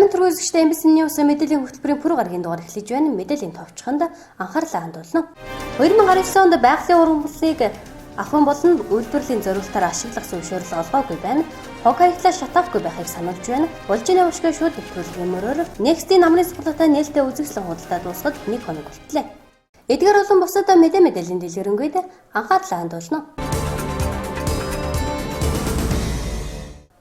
Сайн мэнд үзэгчдээ MBC News мэдээллийн хөтөлбөрийн пүрэв гарагийн дугаар эхлэж байна. Мэдээллийн товчхонд анхаарлаа хандуулна. 2019 онд байгалийн ургамлыг ахуйн болон үйлдвэрлэлийн зорилтоор ашиглах зөвшөөрөл олгоогүй байна. Хог хаягдлаа шатаахгүй байхыг сануулж байна. Булжины ушгүй шууд нэвтрүүлгийн мөрөөр Next-ийн намрын сургалтаа нээлттэй үзэсгэлэн худалдаа дуусахад нэг хоног үлдлээ. Эдгээр болон бусад мэдээллийн дэлгэрэнгүй анхаарлаа хандуулна.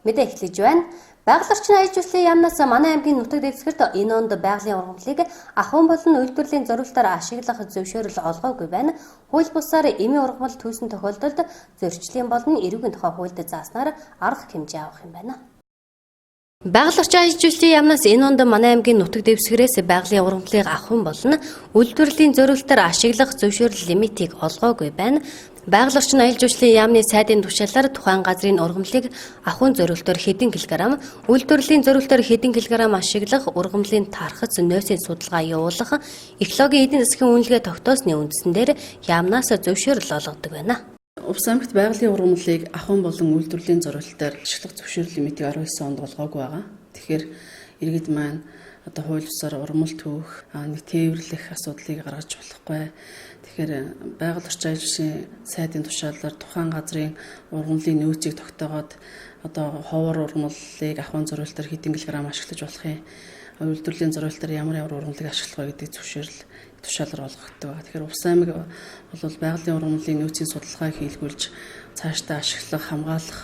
Мэдээ эхлэж байна. Байгаль орчны аялал жуулчлалын яамнаас манай аймгийн нутаг дэвсгэрт энэ онд байгалийн ургамлыг ахуйн болон үйлдвэрлэлийн зорилтоор ашиглах зөвшөөрөл олгоогүй байна. Хууль бусаар эмийн ургамал түүсэн тохиолдолд зөрчлийн болон эрүүгийн тухай хуульд зааснаар арга хэмжээ авах юм байна. Байгаль орчин аялал жуулчлалын яамнаас энэ онд манай аймгийн нутаг дэвсгэрээс байгалийн ургамлыг ахуйн болон үйлдвэрлэлийн зорилтоор ашиглах зөвшөөрөл лимитийг олгоогүй байна. Байгаль орчин аялал жуулчлалын яамны сайдын тушаалаар тухайн газрын ургамлыг ахуйн зорилтоор хэдэн килограмм, үйлдвэрлэлийн зорилтоор хэдэн килограмм ашиглах, ургамлын тархац, нөөцийн судалгаа явуулах, экологийн эдийн засгийн үнэлгээ тогтоосны үндсэн дээр яамнаас зөвшөөрөл олгодог байна. Увс аймагт байгалийн ургамлыг ахуйн болон үйлдвэрлэлийн зорилтоор ашиглах зөвшөөрөл лимитийг 19 онд олгоогүй байгаа. Тэгэхээр иргэд маань одоо хууль бусаар ургамал түүх, нэг тээвэрлэх асуудлыг гаргаж болохгүй. Тэгэхээр байгаль орчин аялал жуулчлалын сайдын тушаалаар тухайн газрын ургамлын нөөцийг тогтоогоод одоо ховор ургамлыг ахуйн зорилтоор хэдэн килограмм ашиглаж болох юм, үйлдвэрлэлийн зорилтоор ямар ямар ургамлыг ашиглах вэ гэдэг зөвшөөрөл тушаалаар олгогддог байгаа. Тэгэхээр Увс аймаг бол байгалийн ургамлын нөөцийн судалгаа хийлгүүлж цаашдаа ашиглах, хамгаалах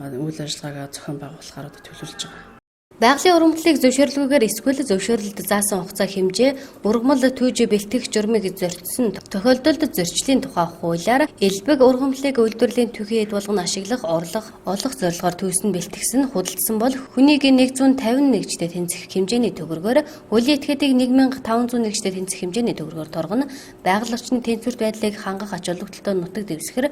үйл ажиллагаагаа зохион байгуулахаар одоо төлөвлөж байгаа. Байгалийн ургамлыг зөвшөөрлгүйгээр эсвэл зөвшөөрлөлд заасан хугацаа хэмжээ ургамал түүж бэлтгэх журмыг зөрчсөн тохиолдолд зөрчлийн тухай хуулиар элбэг ургамлыг үйлдвэрлэлийн түүхийн эд болгон ашиглах, орлох, олох зорилгоор түүсэн бэлтгэсэн, худалдсан бол хүнийг 151 житэй тэнцэх хэмжээний төгрөгөөр, хөлийн этгээдийг 1501 житэй тэнцэх хэмжээний төгрөгөөр торгоно. Байгаль орчны тэнцвэрт байдлыг хангах ач холбогдолтой нутаг дэвсгэр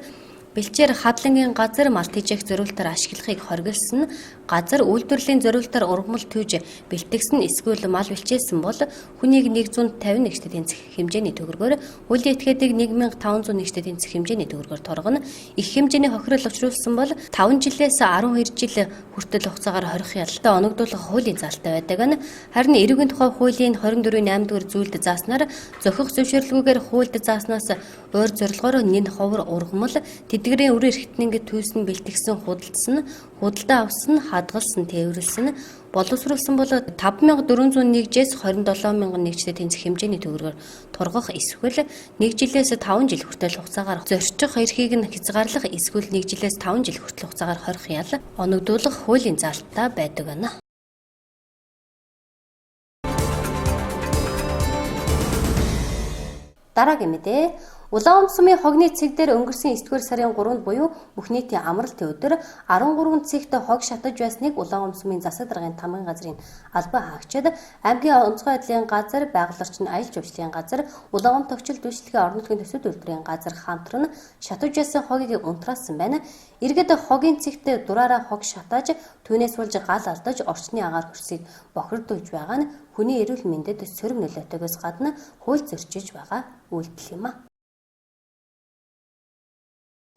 бэлчээр хадлангийн газар мал тэжээх зориултаар ашиглахыг хориглосон газар үйлдвэрлэлийн зориултаар ургамал түүж бэлтгэсэн эсвэл мал бэлчээсэн бол хүнийг 151 житэй тэнцэх хэмжээний төгрөгөөр, хөлийн этгээдийг 1501 житэй тэнцэх хэмжээний төгрөгөөр торгоно. Их хэмжээний хохирол учруулсан бол 5 жилээс 12 жил хүртэл хугацаагаар хорих ялтай оногдуулах хуулийн заалттай байдаг нь. Харин эрүүгийн тухай хуулийн 24-ийн 8 дугаар зүйлд зааснаар зохих зөвшөөрлгүйгээр хуульд зааснаас өөр зорилгоор нэн ховор ургамал тэдгэрийн үр эрхтнэнгээ түүсэн бэлтгэсэн, худалдсан, худалдаа авсан, хадгалсан, тээвэрлсэн, боловсруулсан бол 5401-ээс 27001 житэй тэнцэх хэмжээний төгрөгөөр тургах эсвэл 1 жилээс 5 жил хүртэл хугацаагаар зорчих эрхийг нь хязгаарлах эсвэл 1 жилээс 5 жил хүртэл хугацаагаар хорих ял оногдуулах хуулийн заалттай байдаг байна. Дараагийн мэдээ. Улаан сумын хогны цэг дээр өнгөрсөн 9-р сарын 3-нд буюу бүх нийтийн амралтын өдөр 13 цэгт хог шатаж байсныг Улаан сумын засаг даргын тамгын газрын албан хаагчид, аймгийн онцгой байдлын газар, байгаль орчин аялал жуулчлалын газар, Улаан тогтчил үйлчилгээ орон нутгийн төсөв төлбөрийн газар хамтран шатаж байсан хогийг унтраасан байна. Иргэд хогийн цэгт дураараа хог шатааж, түүнээс болж гал алдаж, орчны агаар хөрсийг бохирдуулж байгаа нь хүний эрүүл мэндэд сөрөг нөлөөтэйгөөс гадна хууль зөрчиж байгаа үйлдэл юм а.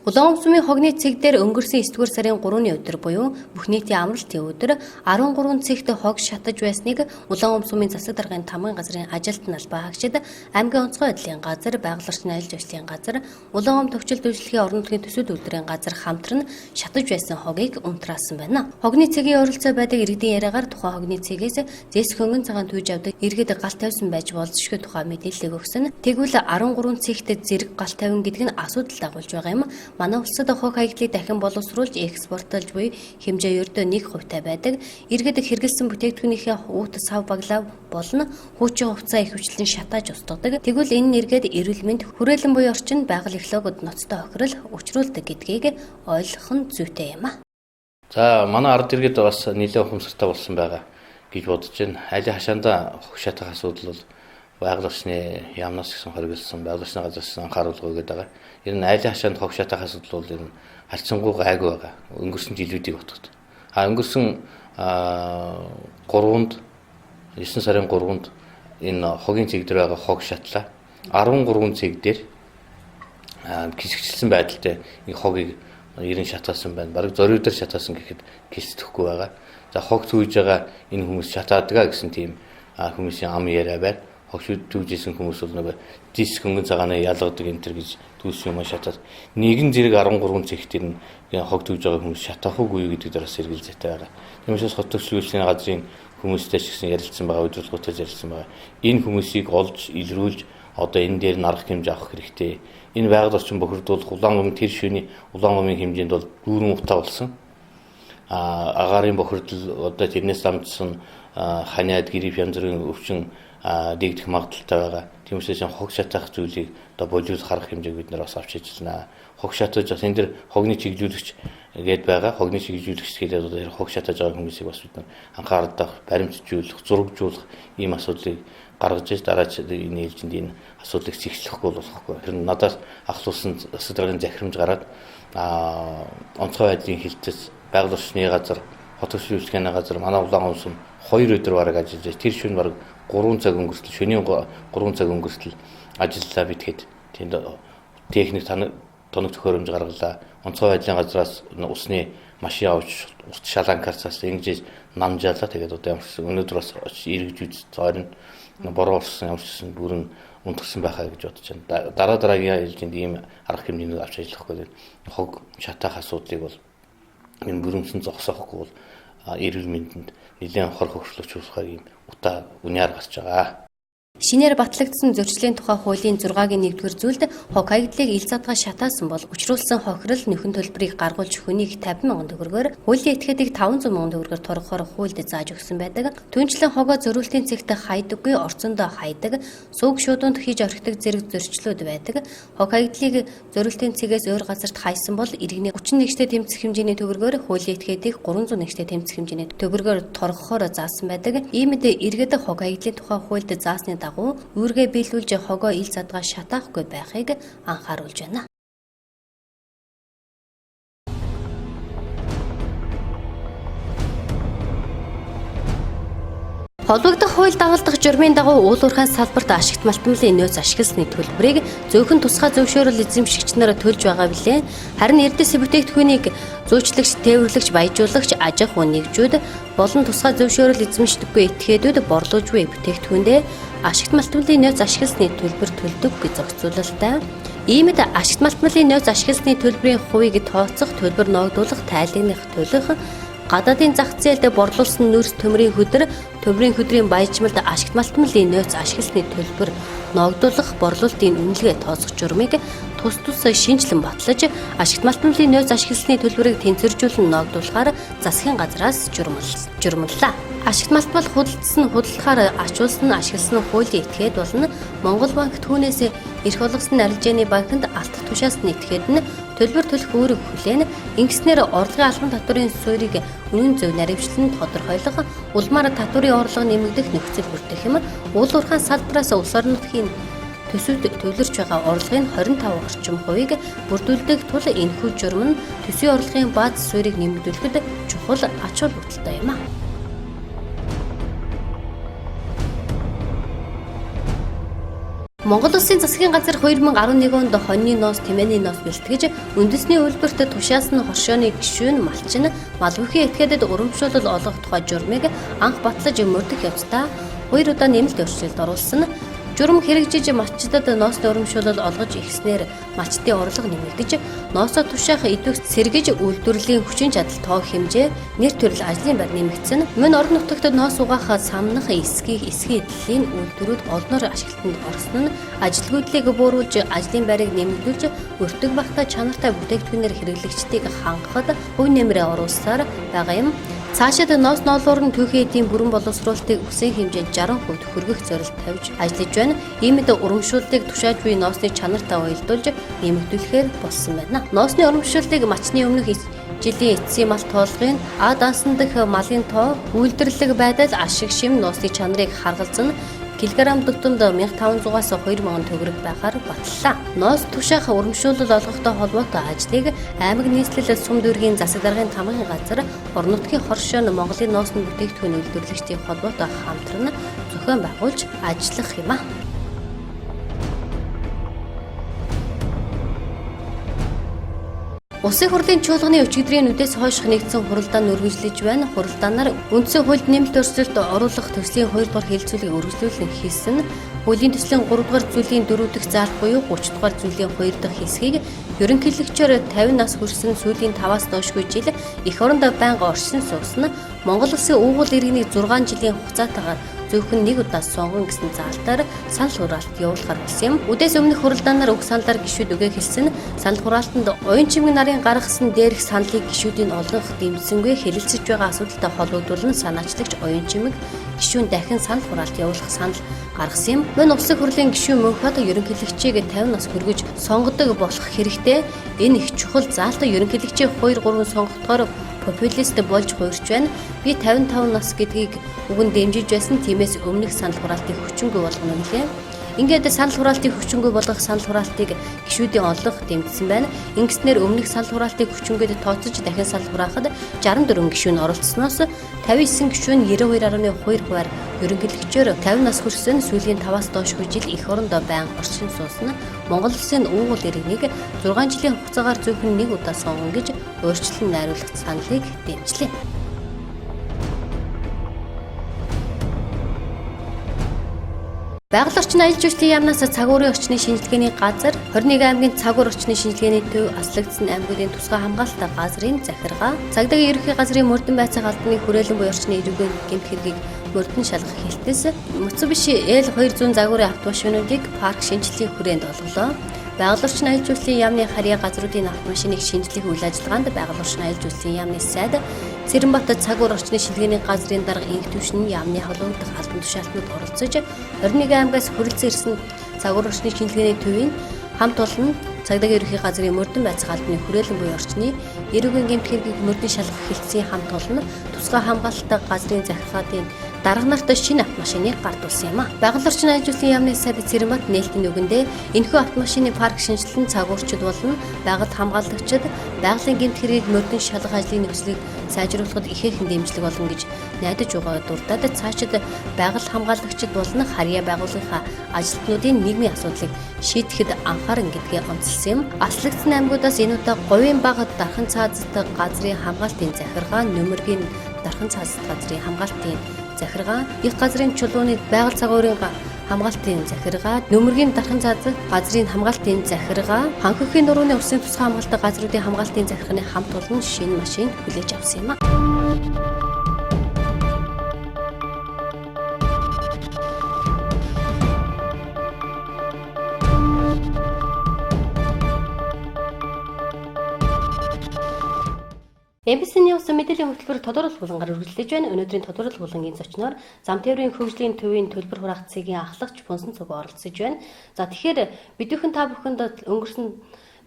Улаан сумын хогны цэг дээр өнгөрсөн 9-р сарын 3-ны өдөр буюу бүх нийтийн амралтын өдөр 13 цэгт хог шатаж байсныг Улаан сумын засаг даргын тамгын газрын ажилтан албан хаагчид, аймгийн онцгой байдлын газар, байгаль орчин аялал жуулчлалын газар, Улаан төвчл үйлчилгээ орон нутгийн төсөв төлбөрийн газар хамтран шатаж байсан хогийг унтраасан байна. Хогны цэгийн ойролцоо байдаг иргэдийн яриагаар тухайн хогны цэгээс зэс хөнгөн цагаан түүж авдаг иргэд гал тавьсан байж болзошгүй тухай мэдээллийг өгсөн. Тэгвэл 13 цэгт зэрэг гал тавин гэдэг нь асуудал дагуулж байгаа юм. Манай улсад хог хаягдлыг дахин боловсруулж экспортлж буй хэмжээ ердөө 1% та байдаг. Иргэд хэрэглэсэн бүтээгдэхүүнийхээ уут сав баглаа болон хуучин хувцас ихэвчлэн шатааж устгадаг. Тэгвэл энэ нь эргээд эрүүл мэнд, хүрээлэн буй орчин, байгаль экологид ноцтой хохирол учруулдаг гэдгийг ойлгох нь зүйтэй юм а. За манай ард иргэд бас нэлээд ухамсартай болсон байгаа гэж бодож байна. Айлын хашаандаа хог шатах асуудал бол байгаль орчны яамнаас гэсэн хориглосон, байгаль орчны газраас анхааруулга өгöd байгаа. Ер нь айлын хашаанд хог шатах асуудал бол ер нь халдсангуй гайгүй байгаа. Өнгөрсөн жилүүдийг бодоход. А өнгөрсөн 3-нд 9 сарын 3-нд энэ хогийн цэг дээр байгаа хог шатлаа. 13 цэг дээр гисгчилсэн байдалтай энэ хогийг 90 шатаасан байна. Бараг зориуд дээр шатаасан гэхэд гисдэхгүй байгаа. За хог түүж байгаа энэ хүмүүс шатаадаг гэсэн тийм хүмүүсийн ам яриа байна. Хог түүжсэн хүмүүс бол нөгөө диск хөнгөн цагааны ялгадаг энэ төр гэж түүсэн юм шатаад нэгэн зэрэг 13 цэгт тэр нь хог түүж байгаа хүмүүс шатаах уугүй гэдэг дээр бас эргэлзээтэй байгаа. Тийм учраас хот төвчлүүлсний газрын хүмүүстэй ч гэсэн ярилцсан байгаа, удирдлагуудтай ярилцсан байгаа. Энэ хүмүүсийг олж илрүүлж одоо энэ дээр нь арга хэмжээ авах хэрэгтэй. Энэ байгаль орчин бохирдуулах улаан гумын тэр шөнийн улаан гумын хэмжээнд бол дүүрэн утаа болсон. Агаарын бохирдол одоо тэрнээс дамжсан ханиад грипп янз бүрийн өвчин дэгдэх магадлалтай байгаа. Тийм учраас хог шатаах зүйлийг одоо болиулах арга хэмжээг бид нар бас авч ажиллана. Хог шатаж бас энэ дэр хогны чиглүүлэгч гээд байгаа. Хогны чиглүүлэгч гэдэг одоо тэр хог шатааж байгаа хүмүүсийг бас бид нар анхаарлах, баримтжуулах, зурагжуулах ийм асуудлыг гаргаж иж дараа энэ ээлжинд энэ асуудлыг зэгслэхгүй болохгүй. Тэр надаас ахлуулсан засаг даргын захирамж гараад онцгой байдлын хилтэц, байгаль орчны газар, хот хөгжүүлэлтийн газар манай улаан гомсон 2 өдөр бараг ажиллаж, тэр шөнө бараг 3 цаг өнгөртөл, шөнийн 3 цаг өнгөртөл ажиллалаа бид хэд. Тэнд техник тоног төхөөрөмж гаргалаа. Онцгой байдлын газраас усны машин авч урт шаланкар цаас ингэж намжаалаа. Тэгээд одоо ямар ч өнөөдөр бас эргэж үз зойрно бороо болсон ямар ч гэсэн бүрэн унтгсан байхаа гэж бодож байна. Дараа дараагийн ээлжинд ийм арга хэмжээний авч ажиллахгүй хог шатаах асуудлыг бол энэ бүрэмсэн зогсоохгүй бол эрүүл мэндэнд нэлээд хор хохирлогч болохоор ийм утаа үняар гарч байгаа. Шинээр батлагдсан зөрчлийн тухай хуулийн 6-гийн 1-р зүйлд хог хаягдлыг ил задгаа шатаасан бол учруулсан хохирол нөхөн төлбөрийг гаргуулж хүнийг 50 мянган төгрөгөөр, хуулийн этгээдийг 500 мянган төгрөгөөр торгохоор хуульд зааж өгсөн байдаг. Түүнчлэн хогоо зөрүүлтийн цэгт хайдаггүй, орцондоо хайдаг, сууг шууданд хийж орхидог зэрэг зөрчлүүд байдаг. Хог хаягдлыг зөрүүлтийн цэгээс өөр газарт хайсан бол иргэний 30 нэгштэй тэмцэх хэмжээний төгрөгөөр, хуулийн этгээдийг 300 нэгштэй тэмцэх хэмжээний төгрөгөөр торгохоор заасан байдаг. Иймд иргэд хог хаягдлын тухай хуульд заасны дагуу үүргээ биелүүлж хогоо ил задгаа шатаахгүй байхыг анхааруулж байна. Холбогдох хууль дагалдах журмын дагуу уул уурхайн салбарт ашигт малтмалын нөөц ашигласны төлбөрийг зөөхөн тусгай зөвшөөрөл эзэмшигч нар төлж байгаа билээ. Харин эрдэс бүтээгдэхүүнийг зүйчлэгч, тээвэрлэгч, баяжуулагч, аж ахуй нэгжүүд болон тусгай зөвшөөрөл эзэмшдэггүй этгээдүүд борлуулж буй бүтээгдэхүүндээ ашигт малтмалын нөөц ашигласны төлбөр төлдөггүй зохицуулалтай. Иймд ашигт малтмалын нөөц ашигласны төлбөрийн хувийг тооцох, төлбөр ногдуулах, тайлгнах, төлөх гадаадын зах зээлд борлуулсан нүүрс төмрийн хөдөр, төмрийн хөдрийн баяжмалд ашигт малтмалын нөөц ашигласны төлбөр ногдуулах, борлуулалтын үнэлгээ тооцох журмыг тус тус шинжилэн батлаж, ашигт малтмалын нөөц ашигласны төлбөрийг тэнцвэржүүлэн ногдуулахаар засгийн газраас журмаллаа. Ашигт малтмал худалдсан, худалдахаар ачуулсан, ашигласан хуулийн этгээд болон Монгол банк түүнээс эрх олгосон арилжааны банкнд алт тушаасны этгээд нь төлбөр төлөх үүрэг хүлээн, ингэснээр орлогын албан татварын суурийг үнэн зөв наривчлан тодорхойлох, улмаар татварын орлого нэмэгдэх нөхцөл бүрдэх юм. Уул уурхайн салбараас улс орон нутгийн төсөвт төвлөрч байгаа орлогын 25 орчим хувийг бүрдүүлдэг тул энэхүү журам нь төсвийн орлогын бааз суурийг нэмэгдүүлэхэд чухал ач холбогдолтой юм а. Монгол Улсын засгийн газар 2011 онд хоньны ноос, тэмээний ноос бэлтгэж, үндэсний үйлдвэрт тушаасан хоршооны гишүүн, малчин, мал бүхий этгээдэд урамшуулал олгох тухай журмыг анх батлаж мөрдөх явцдаа 2 удаа нэмэлт өөрчлөлт оруулсан. Журам хэрэгжиж малчдад ноосны урамшуулал олгож ирснээр малчдын орлого нэмэгдэж, ноосоо тушаах идэвх сэргэж үйлдвэрлэлийн хүчин чадал тоо хэмжээ, нэр төрөл ажлын байр нэмэгдсэн. Мөн орон нутагт ноос угаах самнах эсгийг эсгийн эдлийн үйлдвэрүүд олноор ашиглалтанд орсон нь ажилгүйдлийг бууруулж, ажлын байрыг нэмэгдүүлж, өртөг багтаа чанартай бүтээгдэхүүнээр хэрэглэгчдийг хангахад хувь нэмрээ оруулсаар байгаа юм. Цаашид ноос ноолуур нь түүхий эдийн бүрэн боловсруулалтыг өсөн хэмжээнд 60% хүргэх зорилт тавьж ажиллаж байна. Иймд урамшууллыг тушааж буй ноосны чанартай уялдуулж нэмэгдүүлэхээр болсон байна. Ноосны урамшууллыг мачны өмнөх жилийн эцсийн мал тоолгын А дансан дэх малын тоо, үйлдвэрлэг байдал, ашиг шим ноосны чанарыг харгалзан килограмм тутамд 1500-аас 2000 төгрөг байхаар баталлаа. Ноос тушаах урамшуулал олгохтой холбоотой ажлыг аймаг нийслэл сум дүүргийн засаг даргын тамгын газар, орон нутгийн хоршоон Монголын ноосны бүтээгдэхүүн үйлдвэрлэгчдийн холбоотой хамтран зохион байгуулж ажиллах юм а. Улсын хурлын чуулганы өчигдрийн үдээс хойш нэгдсэн хуралдаан үргэлжлэж байна. Хуралдаанаар үндсэн хуульд нэмэлт өөрчлөлт оруулах төслийн 2 дугаар хэлэлцүүлгийг үргэлжлүүлэн хийсэн. Хуулийн төслийн 3 дугаар зүйлийн 4 дахь заалт буюу 30 дугаар зүйлийн 2 дахь хэсгийг ерөнхийлөгчөөр 50 нас хүрсэн сүүлийн 5-аас доошгүй жил эх орондоо байнга оршин суусан Монгол Улсын уугуул иргэнийг 6 жилийн хугацаатайгаар зөвхөн нэг удаа сонгоно гэсэн заалтаар санал хураалт явуулахар болсон юм. Үдээс өмнөх хуралдаанаар уг саналаар гишүүд үгээ хэлсэн. Санал хураалтанд оюун чимэг нарын гаргасан дээрх саналыг гишүүдийн олонх дэмжсэнгүй хэлэлцэж байгаа асуудалтай холбогдуулан санаачлагч оюун чимэг гишүүн дахин санал хураалт явуулах санал гаргасан юм. Мөн улсын хурлын гишүүн Мөнхөд ерөнхийлөгчийг 50 нас хүргэж сонгодог болох хэрэгтэй. Энэ их чухал заалтаа ерөнхийлөгчийг 2 3 сонгохдохоор популист болж хуурч байна. Би 55 нас гэдгийг үгэн дэмжиж байсан. Тиймээс өмнөх санал хураалтыг хүчингүй болгоно гэлээ. Ингээд санал хураалтыг хүчингүй болгох санал хураалтыг гишүүдийн олонх дэмжсэн байна. Ингэснээр өмнөх санал хураалтыг хүчингээд тооцож дахин санал хураахад 64 гишүүн оролцсоноос 59 гишүүн 92.2%-аар ерөнхийлөгчөөр 50 нас хүрсэн сүүлийн 5-аас доошгүй жил эх орондоо байнга оршин суусан Монгол Улсын уугуул иргэнийг 6 жилийн хугацаагаар зөвхөн нэг удаа сонгоно гэж өөрчлөн найруулах саналыг дэмжлээ. Байгаль орчин аялал жуулчлалын яамнаас цаг уурын орчны шинжилгээний газар 21 аймгийн цаг уур орчны шинжилгээний төв аслагдсан аймагуудын тусгай хамгаалалттай газрын захиргаа, цагдаагийн ерөнхий газрын мөрдөн байцаах албаны хүрээлэн буй орчны эрүүгийн гэмт хэргийг мөрдөн шалгах хэлтэс Mitsubishi L200 загварын автомашинуудыг парк шинжилгээний хүрээнд олголоо. Байгаль орчин аялал жуулчлалын яамны харьяа газруудын автомашиныг шинжлэх үйл ажиллагаанд байгаль орчин аялал жуулчлалын яамны сайд Цэрэнбат цаг уур орчны шилгээний газрын дарга инх түвшин яамны холбогдох албан тушаалтнууд оролцож 21 аймгаас хүрэлцэн ирсэн цаг уур орчны шинжилгээний төвийн хамт олон цагдаагийн ерөнхий газрын мөрдөн байцаах албаны хүрээлэн буй орчны эрүүгийн гэмт хэргийг мөрдөн шалгах хэлтсийн хамт олон тусгай хамгаалалттай газрын захиргаатын дарга нарт шинэ автомашиныг гардуулсан юм а. Байгаль орчин аялал жуулчлалын яамны сайд Цэрэнбат нээлтийн үгэндээ энэхүү автомашины парк шинжилэл нь цаг уурчид болон байгаль хамгаалагчид байгалийн гэмт хэргийг мөрдөн шалгах ажлын нөхцөлийг сайжруулахад ихээхэн дэмжлэг болно гэж найдаж байгаа дурдаад цаашид байгаль хамгаалагчид болон харьяа байгууллагынхаа ажилтнуудын нийгмийн асуудлыг шийдэхэд анхаарна гэдгээ онцлсон юм. Аслагдсан аймагудаас энэ удаа говийн баг дархан цаазат газрын хамгаалтын захиргаа, нөмөргийн дархан цаазат газрын хамгаалтын захиргаа, их газрын чулууны байгаль цаг уурын хамгаалтын захиргаа, нөмөргийн дархан цаазат газрын хамгаалтын захиргаа, Ханхөхийн нурууны усын тусгай хамгаалалттай газруудын хамгаалтын захиргааны хамт олон шинэ машин хүлээж авсан юм а. MBC News мэдээллийн хөтөлбөр тодорхой булангаар үргэлжлэж байна. Өнөөдрийн тодорхой булангийн зочноор зам тээврийн хөгжлийн төвийн төлбөр хураах цэгийн ахлагч Пүнсэн цуг оролцож байна. За тэгэхээр бидүүхэн та бүхэнд өнгөрсөн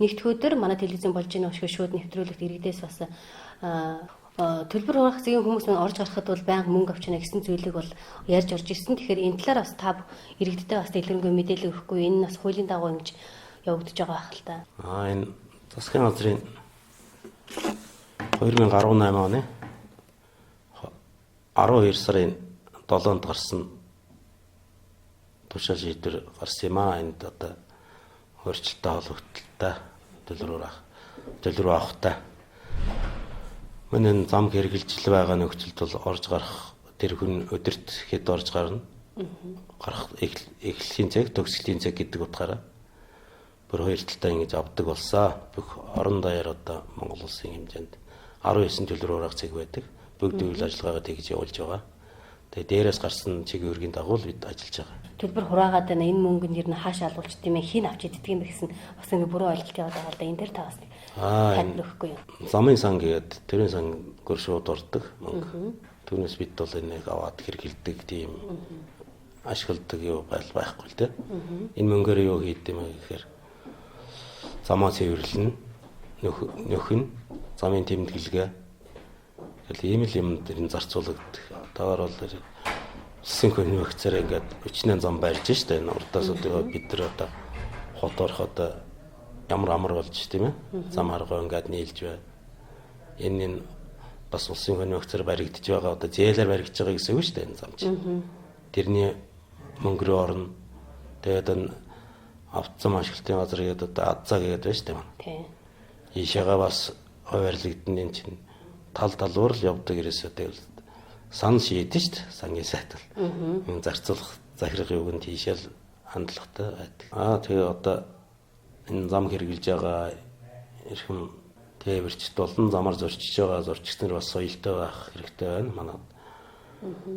нэгдэх өдөр манай телевизэн болж байгаа өшгөө шууд нэвтрүүлэгт иргэдээс бас төлбөр хураах цэгийн хүмүүс маань орж гарахад бол байнга мөнгө авчна гэсэн зүйлийг бол ярьж орж ирсэн. Тэгэхээр энэ талаар бас та иргэдтэй бас дэлгэрэнгүй мэдээлэл өгөхгүй энэ нас хуулийн дагуу ингэж явагдаж байгаа байх л та. Энэ засгийн газрын 2018 оны 12 сарын 7-нд гарсан тушаал шийдвэр гарсан юм аа. Энд одоо хуурчлалтай холбогдлолтой төлбөр авахтай. Мөн энэ зам хэрэгжилж байгаа нөхцөлд бол орж гарах тэр хүн өдөрт хэд орж гарна? Гарах эхлэхийн цаг, төгсгөлийн цаг гэдэг утгаараа бүр хоёр талдаа ингэж авдаг болсон. Бүх орон даяар одоо Монгол улсын хэмжээнд 19 төлбөр хураах цэг байдаг. Бүгд үйл ажиллагаагаа тэгж явуулж байгаа. Тэгээ дээрээс гарсан чиг үүргийн дагуу л бид ажиллаж байгаа. Төлбөр хураагаад байна. Энэ мөнгө нь ер нь хаашаа алуулчт юм бэ? Хин авч иддэг юм бэ гэсэн бас ингэ буруу ойлголт яваад байгаа л да. Энэ дээр та бас тайлбар өгөхгүй юу? Замын сан гээд төрийн сан гөр шууд ордог мөнгө. Түүнээс бид бол энийг аваад хэрэгэлдэг тийм ашигладаг юу байхгүй л дээ. Энэ мөнгөөр юу хийд юм бэ гэхээр замаа цэвэрлэнэ, нөхөн, замын тэмдэглэгээ. Тэгэл ийм л юм дэр нь зарцуулагддаг. Одоогор бол улсын хөнөөгцөөр ингээд өчнөө зам барьж штэ. Энэ урдаас одоо бид нар одоо хот орох одоо ямар амар болж тийм ээ. Зам харгуй ингээд нийлж бай. Энэ бас улсын хөнөөгцөөр баригдаж байгаа одоо зээлээр баригдаж байгаа гэсэн үг штэ энэ зам чинь. Тэрний мөнгө рүү орно. Тэгээд энэ автозам ашиглалтын газар гэдэг одоо адзаа гэдэг байна штэ. Тийм. Ийшээгээ бас хуваарлагдана энэ чинь тал талуур л явдаг ерөөсөө тэгэл сан шийдэн шүү дээ. Сангийн сайт бол. Энэ зарцуулах захирах юуг нь тийшээ л хандлагатай байдаг. Тэгээ одоо энэ зам хэрэгжилж байгаа эрхэм тээвэрчд болон замаар зорчиж байгаа зорчигч нар бас соёлтой байх хэрэгтэй байна. Манай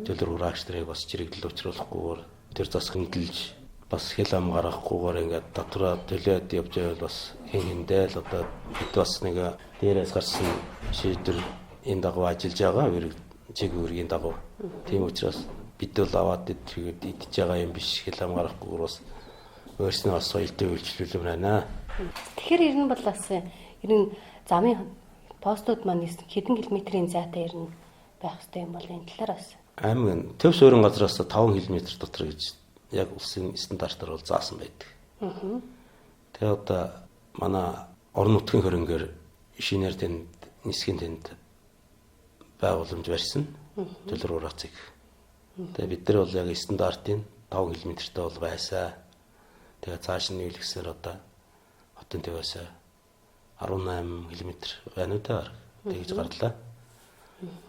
төлөр хураагч нарыг бас чирэгдэл учруулахгүйгээр тэр зас хөндлөж бас хэл ам гаргахгүйгээр ингээд татвараа төлөөд явж байвал бас хэн хэндээ л одоо бид бас нэг дээрээс гарсан шийдвэр энэ дагуу ажиллаж байгаа чиг үүргийн дагуу. Тийм учраас бид бол аваад идэхэд идэж байгаа юм биш хэл ам гаргахгүйгээр бас өөрснөө бас соёлтой үйлчлүүлмээр байна. Тэгэхээр ер нь бол бас ер нь замын постууд маань хэдэн километрийн зайтай ер нь байх хэрэгтэй юм бол энэ талаар бас. Аймаг төв суурин газраас 5 км дотор гэж яг улсын стандартаар бол заасан байдаг. Тэгээ одоо манай орон нутгийн хөрөнгөөр шинээр тэнд нисгийн тэнд байгууламж барьсан төлөр хураацыг. Тэгээ бид нар бол яг стандартын 5 км-тэй бол байсаа. Тэгээ цааш нь нийлгэсээр одоо хотын төвөөс 18 км байна уу та тэгж гарлаа.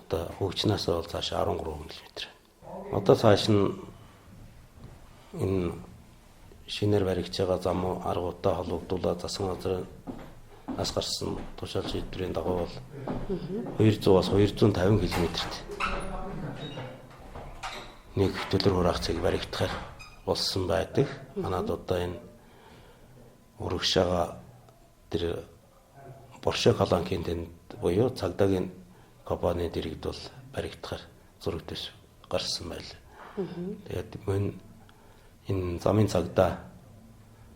Одоо хөгжнөөс бол цааш 13 км. Одоо цааш нь энэ шинээр баригдж байгаа зам аргуудтай холбогдуулаад засгийн газраас гарсан тушаал шийдвэрийн дагуу бол 200-аас 250 км-т нэг төлөр хураах цэг баригдахаар болсон байдаг. Манад одоо энэ урагшаага тэр Боршо Каланкийн тэнд буюу цагдаагийн компани дэрэгд бол баригдахаар зураг төс гарсан байл. Тэгээд мөн энэ замын цагдаа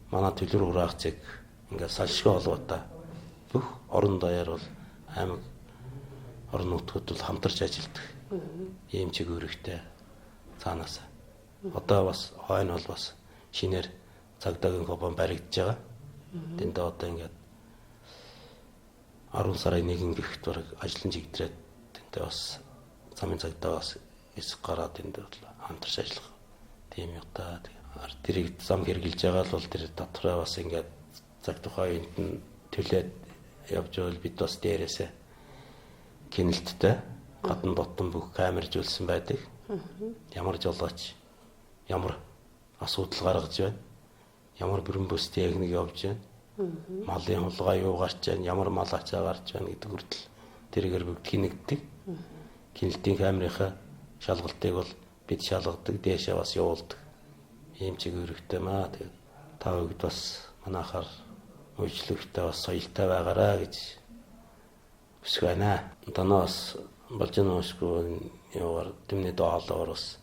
манай төлөр хураах цэг ингээд салшгүй холбоотой бүх орон даяар бол аймаг орон нутгад бол хамтарч ажилладаг. Ийм чиг үүрэгтэй цаанаас. Одоо бас хойно бол бас шинээр цагдаагийн компани баригдаж байгаа. Тэндээ одоо ингээд 10 сарын 1 гэхэд бараг ажлын чигдрээд тэнтэй бас замын цагдаа бас хэсэг гараад тэнд бол хамтарч ажиллах тийм юм та. Тэрийг зам хэрэгжилж байгаа л бол тэр татвараа бас ингээд цаг тухайн үеинд нь төлөөд явж байвал бид бас дээрээсээ гинэлттэй гадна дотн бүх камержуулсан байдаг. Ямар жолооч ямар асуудал гаргаж байна. Ямар бүрэн бүс техник явж байна. Малын хулгай юу гарч байна, ямар мал ачаа гарч байна гэдэг хүртэл тэргээр бүгд хинэгддэг. Гинэлтийн камерынхаа шалгалтыг бол бид шалгадаг, дээшээ бас явуулдаг. Ийм чиг үүрэгтэй маа. Тэгээд та бүгд бас манайхаар үйлчлэгтэй бас соёлтой байгаараа гэж хүсэх байна. Танаа бас болж уушгүй юугаар дэмний доолоор бас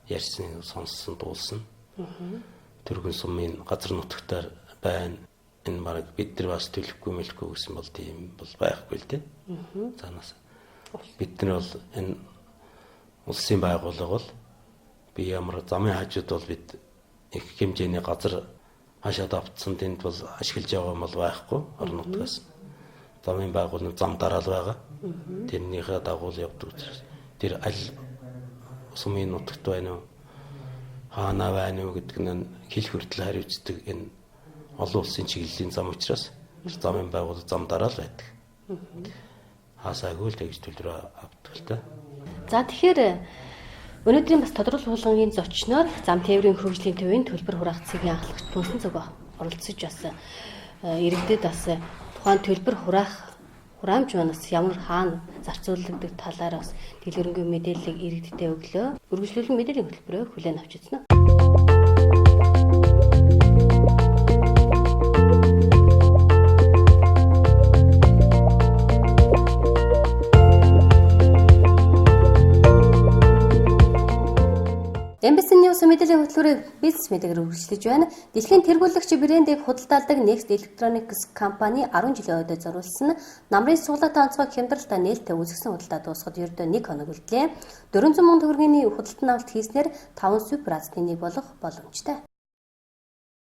ярьсан, сонссон, дуулсан. Түргэн сумын газар нутагтаар байна. Энэ бараг бид нар бас төлөхгүй мэлэхгүй гэсэн бол тийм бол байхгүй л дээ. Цаанаас бид нар бол энэ улсын байгууллага бол би ямар замын хажууд бол бид их хэмжээний газар хашаад автсан тэнд бол ашиглаж байгаа юм бол байхгүй орон нутгаас. Замын байгууллага зам дараал байгаа. Тэрнийхээ дагуу л явдаг учраас тэр аль сумын нутагт байна уу, хаана байна уу гэдэг нь хэл хүртэл хариуцдаг энэ олон улсын чиглэлийн зам учраас тэр замын байгууллага зам дараал байдаг. Хаасаагүй л тэгж төлрөө авдаг л та. За тэгэхээр өнөөдрийн бас тодорхой хуулангийн зочноор зам тээврийн хөгжлийн төвийн төлбөр хураах цэгийн ахлагч Пүнсэн зүг оролцож бас иргэдэд бас тухайн төлбөр хураах хураамж манаас ямар хаана зарцуулагддаг талаар бас дэлгэрэнгүй мэдээллийг иргэдтэй өглөө. Үргэлжлүүлэн мэдээллийн хөтөлбөрөөр хүлээн авч үзнэ. MBC News мэдээллийн хөтөлбөрөөр бизнес мэдээгээр үргэлжлэж байна. Дэлхийн тэргуулэгч брендийг худалдаалдаг Next Electronics компани 10 жилийн ойдоо зориулсан намрын суглаатай онцгой хямдралтай нээлттэй үзэгсэн худалдаа дуусахад ердөө 1 хоног үлдлээ. 400 мянган төгрөгийн худалдан авалт хийснээр 5 супер азны нэг болох боломжтой.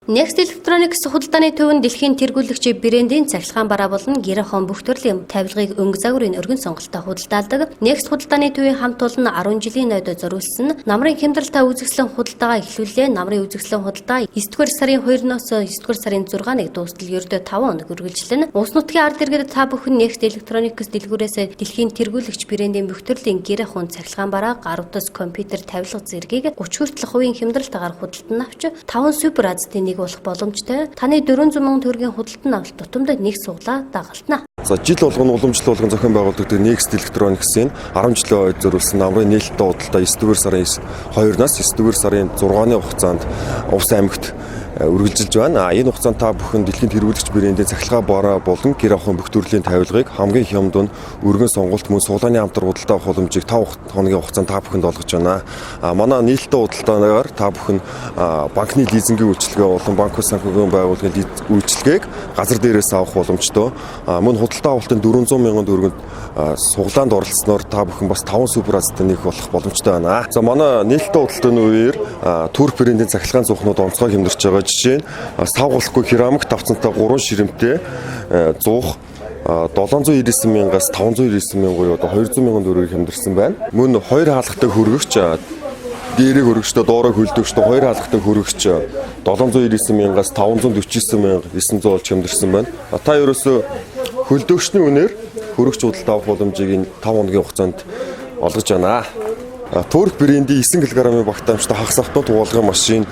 Next Electronics худалдааны төв нь дэлхийн тэргүүлэгч брендийн цахилгаан бараа болон гэр ахуйн бүх төрлийн тавилгыг өнгө загварын өргөн сонголттой худалдаалдаг. Next худалдааны төвийн хамт олон 10 жилийн ноёд зориулсан намрын хямдралтай үзэсгэлэн худалдаагаа эхлүүллээ. Намрын үзэсгэлэн худалдаа 9-р сарын 2-ноос 9-р сарын 6-ныг дуустал ердөө 5 хоног үргэлжлэнэ. Улс нутгийн ард иргэд та бүхэн Next Electronics дэлгүүрээс дэлхийн тэргүүлэгч брендийн бүх төрлийн гэр ахуйн цахилгаан бараа, гар утас, компьютер, тавилга зэргийг 30 хүртэлх хувийн хямдралтайгаар худалдан авч 5 супер азтын нэг болох боломжтой. Таны 400 мянган төгрөгийн худалдан авалт тутамд нэг суглаа дагалдана. За жил болгон уламжлал болгон зохион байгуулагддаг Next Electronics-ийн 10 жилийн ойд зориулсан намрын нээлттэй худалдаа 9-р сарын 2-наас 9-р сарын 6-ны хугацаанд Увс аймагт үргэлжилж байна. Энэ хугацаанд та бүхэн дэлхийн тэргүүлэгч брендийн цахилгаан бараа болон гэр ахуйн бүх төрлийн тавилгыг хамгийн хямд үн өргөн сонголт мөн суглааны хамтар худалдаа авах боломжийг 5 хоногийн хугацаанд та бүхэнд олгож байна. Манай нээлттэй худалдаагаар та бүхэн банкны лизингийн үйлчилгээ болон банк ус санхүүгийн байгууллагын үйлчилгээг газар дээрээс авах боломжтой. Мөн худалдаа авалтын 400 мянган төгрөгөнд суглаанд оролцсноор та бүхэн бас 5 супер азтай нэг болох боломжтой байна. За манай нээлттэй худалдааны үеэр Турк брендийн цахилгаан зуухнууд онцгой хямдарч байгаа. Жишээ нь сав голохгүй керамик тавцантай 3 ширэмтэй зуух 799 мянгаас 599 мянга буюу одоо 200 мянган төгрөгийг хямдарсан байна. Мөн хоёр хаалгатай хөргөгч дээрээ хөргөгчтэй доороо хөлдөгчтэй хоёр хаалгатай хөргөгч 799 мянгаас 549 мянга 900 болж хямдарсан байна. Та ерөөсөө хөлдөгчний үнээр хөргөгч худалдаа авах боломжийг энэ 5 хоногийн хугацаанд олгож байна. Турк брендийн 9 кг-ын багтаамжтай хагас автомат хуулгын машин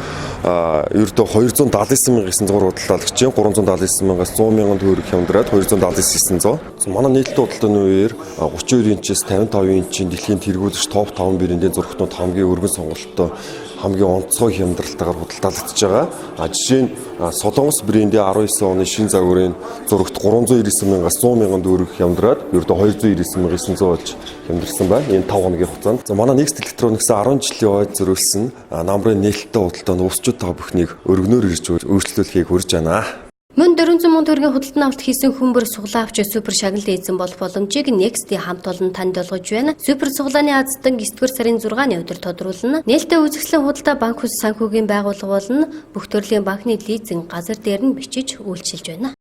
ердөө 279 900 худалдаалагч 379 мянгаас 100 мянган төгрөг хямдраад 279 900. Манай нээлттэй худалдааны үеэр 32 инчээс 55 инчийн дэлхийн тэргүүлэгч топ 5 брендийн зурагтнууд хамгийн өргөн сонголттой хамгийн онцгой хямдралтайгаар худалдаалагдаж байгаа. Жишээ нь Солонгос брендийн 19 оны шинэ загварын зурагт 399 мянгаас 100 мянган төгрөг хямдраад ердөө 299 900 болж хямдарсан байна. Энэ 5 хоногийн хугацаанд. За манай Next Electronics 10 жилийн ойд зориулсан намрын нээлттэй худалдаанд увсчууд та бүхнийг өргөнөөр ирж өөрчлөлтийг хүрж байна. Мөн 400 мянган төгрөгийн худалдан авалт хийсэн хүн бүр суглаа авч супер шагналын эзэн болох боломжийг Next-ийн хамт олон танд олгож байна. Супер суглааны азтан 9-р сарын 6-ны өдөр тодруулна. Нээлттэй үзэсгэлэн худалдаа банк хүс санхүүгийн байгууллага болон бүх төрлийн банкны лизинг газар дээр нь бичиж үйлчилж байна.